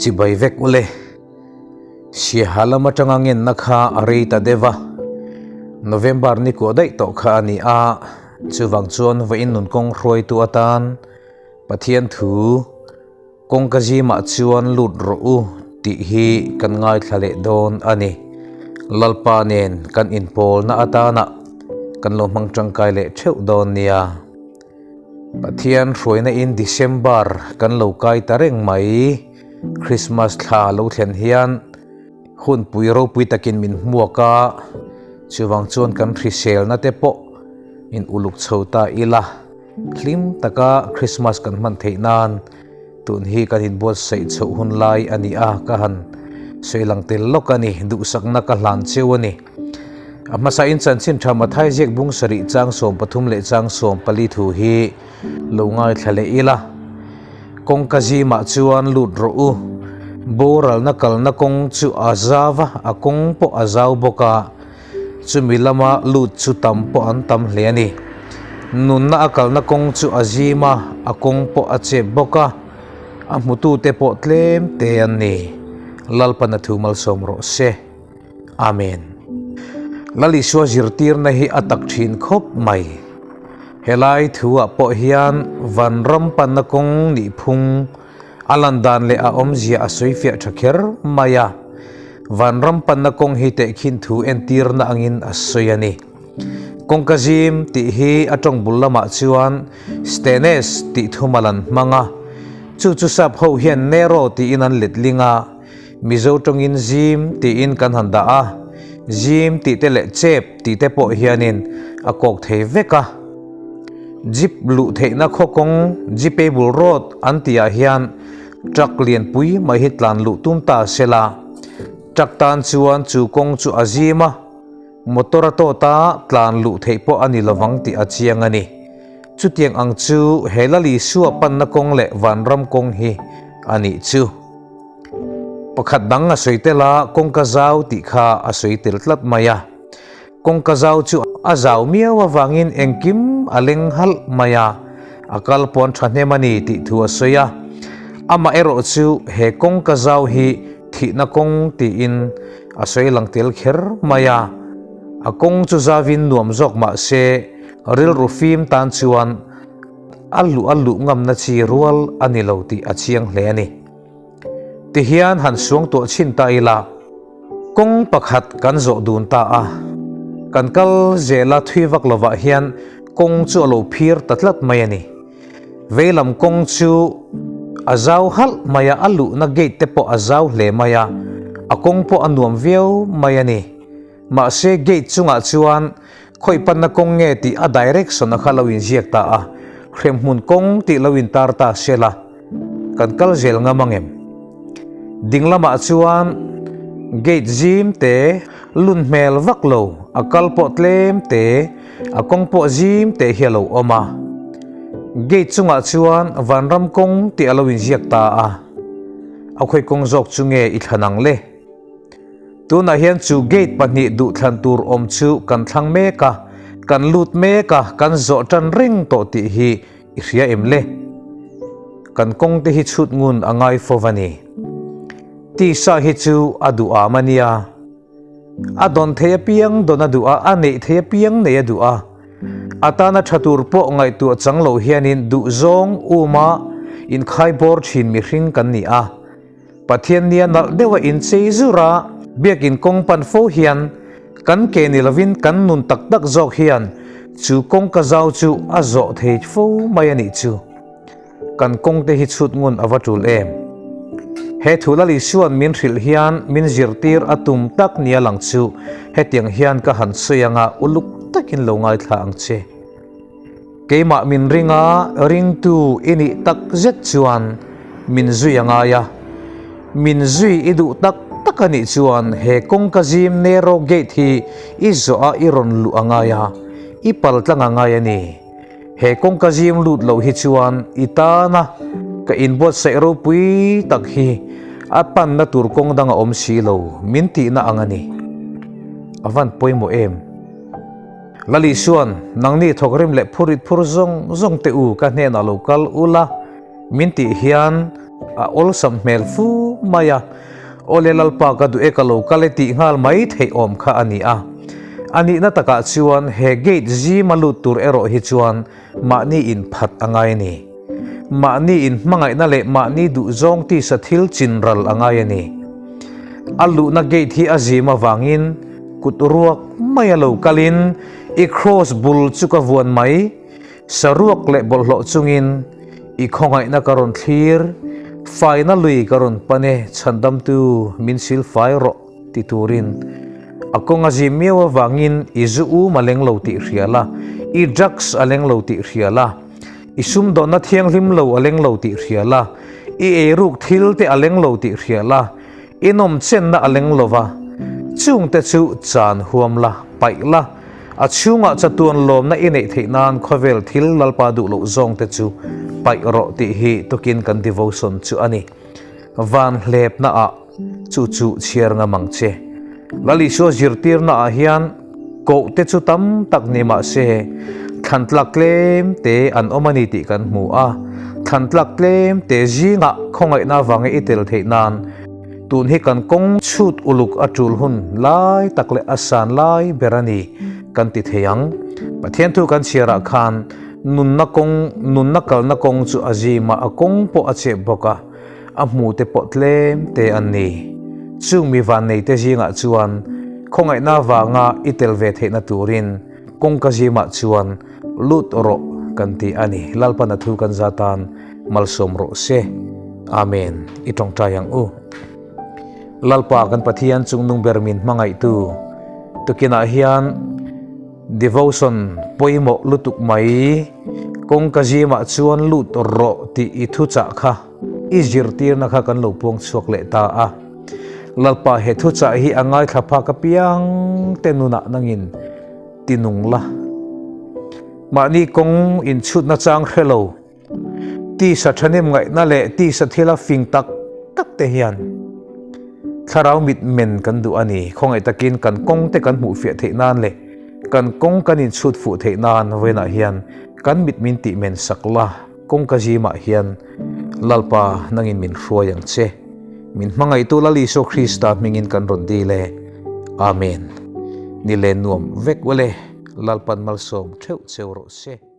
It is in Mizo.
Chibai vek ule. Siaha lam atanga ngenna kha a rei ta deuh a, November ni kuah daih tawh kha a ni a, chuvang chuan vawiin nun kawng hruaitu atan Pathian thu kawngka zimah chuan lut rawh u tih hi kan ngaithla leh dawn a ni. Lalpa nen kan inpawlna atana kan lo hmang tangkai leh theuh dawn nia. Pathian hruaina in December kan lo kai ta reng mai. Christmas thla lo thlen hian hunpui ropui takin min hmuak a, chuvang chuan kan hriselna te pawh in uluk chho ta ila, hlim taka Christmas kan hman theih nan tun hi kan inbuatsaih chhoh hun lai a ni a, ka han sawi lang tel lawk a ni, duhsakna ka hlan cheu a ni. A hmasa in chanchin tha Mathai ziak bung sarih chang 13 leh chang 14 thu hi lo ngaithla leh ila. Kawngka zimah chuan lut rawh u. Boralna kalna kawng chu a zau a, a kawng pawh a zau bawk a. Chumi lama lut chu tam pawh an tam hle a ni. Nunna a kalna kawng chu a zim a, a kawng pawh a chep bawk a. A hmutute pawh tlem te an ni. Lalpana thu malsawm rawh se. Amen. Lal Isua zirtirna hi a tak thin khawp mai. Helai thu ah pawh hian vanram panna kawng nih phung a lan dan leh a awmzia a sawi fiah tha kher mai a. Vanram panna kawng hi tehkhin thu entirna angin a sawi a ni. Kawngka zim tih hi a tawng bul lamah chuan Stenes tih thum a lan hmang a. Chu chu sap ho hian narrow tiin an letling a. Mizo tawngin zim tiin kan han dah a, zim tih te leh chep tih te pawh hianin a kawk thei vek a. Jeep luh theihna khaw kawng Jeepable Road an tihah hian truck lianpui mai hi tlan luh tum ta se la, truck tan chuan chu kawng chu a zim a, motor a tawt a, tlan luh theih pawh a ni lovang tih a chiang a ni. Chutiang ang chu he Lalisua panna kawng leh vanram kawng hi a nih chu. Pakhat dang a sawi tel a, kawngka zau tih kha a sawi tel tlat mai a. Kawngka zau chu a zau miau avangin engkim a leng halh mai a, a kal pawn thahnem a ni tih thu a sawi a. Amah erawh chu he kawngka zau hi thihna kawng tiin a sawi lang tel kher mai a. A kawng chu zauvin nuam zawk mah se rilru fim tan chuan a luh a luh ngamna chi rual a ni lo tih a chiang hle a ni. Tihian han suang tuah chhin ta ila, kawng pakhat kan zawh dun ta a, kan kal zela thui vak lovah hian kawng chu a lo phir ta tlat mai a ni. Veilam kawng chu a zau halh mai a, a luhna gate te pawh a zau hle mai a, a kawng pawh a nuam viau mai a ni. Mahse gate chungah chuan khawi panna kawng nge tih a direction a kha lo inziak ta a, hremhmun kawng tih lo intar ta sela kan kal zel ngam ang em? Ding lamah chuan gate zim te lun hmel vak lo, a kal pawh tlem te, a kawng pawh zim te hi a lo awm a. Gate chungah chuan vanram kawng tih a lo inziak ta a, a khawi kawng zawk chu nge i thlan ang le? Tunah hian chu gate pahnih duhthlan tur awm chu kan thlang mek a, kan lut mek a, kan zawh tan reng tawh tih hi i hria em le? Kan kawng te hi chhut ngun a ngai fo va ni. Tisa hi chu a duh am a nia. A dawn thei apiang dawn a duh a, a neih thei apiang neih a duh a. A tana tha tur pawh ngaihtuah chang lo hianin duhzawng uma inkhai bawr thin mihring kan ni a. Pathian nia nalh deuha inchei zur a, biakin kawng pan fo hian kan ke ni lovin kan nun tak tak zawk hian chu kawngka zau chu a zawh thei fo mai a nih chu. Kan kawngte hi chhut ngun a va tul em? He thu Lal Isua'n min hrilh hian min zirtir a tum tak nia lang chu hetiang hian ka han sawi anga uluk takin lo ngaithla ang che. Keimah min ringa ringtu i nih tak zet chuan min zui a ngai a. Min zui i duh tak tak a nih chuan he kawngka zim narrow gate hi i zawh a i rawn luh a ngai a, i pal tlang a ngai a ni. He kawngka zim lut loh hi chuan i tana ka inbuatsaih ropui tak hi a panna tur kawng dang a awm si lo min tihna ang a ni. A van pawimawh em? Lal Isuan, Nangni thawkrim leh phurit phur zawng zawng te u ka hnenah lo kal ula min tih hian. A awlsam hmel fu mai a, Awle Lalpa ka duh e ka lo kal e tih nghal mai theih awm kha a ni a. A nihna takah chuan he gate zima lut tur erawh hi chuan mahni inphat a ngai a ni. Mahni inhmangaihna leh mahni duhzawng tisa thil chinral a ngai a ni. A luhna gate hi a zim avangin kut ruak mai a lo kalin i cross bul chu ka vuan mai. Saruak leh bawlhhlawh chungin i khawngaihna ka rawn thlir, faina lui ka rawn pan e, chhandamtu min sil fai rawh ti turin a kawng a zim miau avangin i zu um a leng lo tih hria la, i drugs a leng lo tih hria la, i sumdawnna thianghlim lo a leng lo tih hria la, i eiruk thil te a leng lo tih hria la, I nawmchenna a leng lo va, chungte chu chan huam la, paih la, a chhungah chatuan lawmna i neih theih nan khawvel thil Lalpa duh loh zawngte chu paih rawh tih hi tukin kan devotion chu a ni. Van hlepna ah chu chu chhiar ngam ang che. Lal Isua zirtirna ah hian koh te chu tam tak ni mah se thlan tlak tlem te an awm a ni tih kan hmu a, thlan tlak tlem te zingah khawngaihna avanga i tel theih nan tun hi kan kawng chhut uluk a tul hun lai tak leh a san lai ber a ni kan ti thei ang. Pathian thu kan chhiarah khan nunna kawng nunna kalna kawng chu a zim a, a kawng pawh a chep bawk a. A hmu te pawh tlem te an ni. Chung mi vanneite zingah chuan khawngaihna vanga i tel ve theihna turin kawngka zimah chuan lut rawh kan ti a ni. Lalpan a thu kan za tan malsawm rawh se. Amen. I tawngtai ang u. Lalpa kan Pathian chungnung ber min hmangaihtu tukinah hian Devotion pawimawh lutuk mai, kawngka zimah chuan lut rawh tih i thuchah kha i zirtirna kha kan lo puang chhuak leh ta a. Lalpa he thuchah hi a ngaithla phak apiang te nunah nangin ti nung la. Mahni kawng inchhutna chang hre lo. Tisa thahnem ngaihna leh tisa thila fing tak tak te hian thlarau mit men kan duh a ni. Khawngaih takin kan kawng te kan hmuh fiah theih nan leh kan kawng kan inchhut fuh theih nan vawiinah hian kan mit min tih men sak la, kawngka zimah hian Lalpa nangin min hruai ang che. Min hmangaihtu Lal Isua Krista hmingin kan rawn dil e. Amen. Ni len nuam vek ule, Lalpan malsawm theuh cheu rawh se.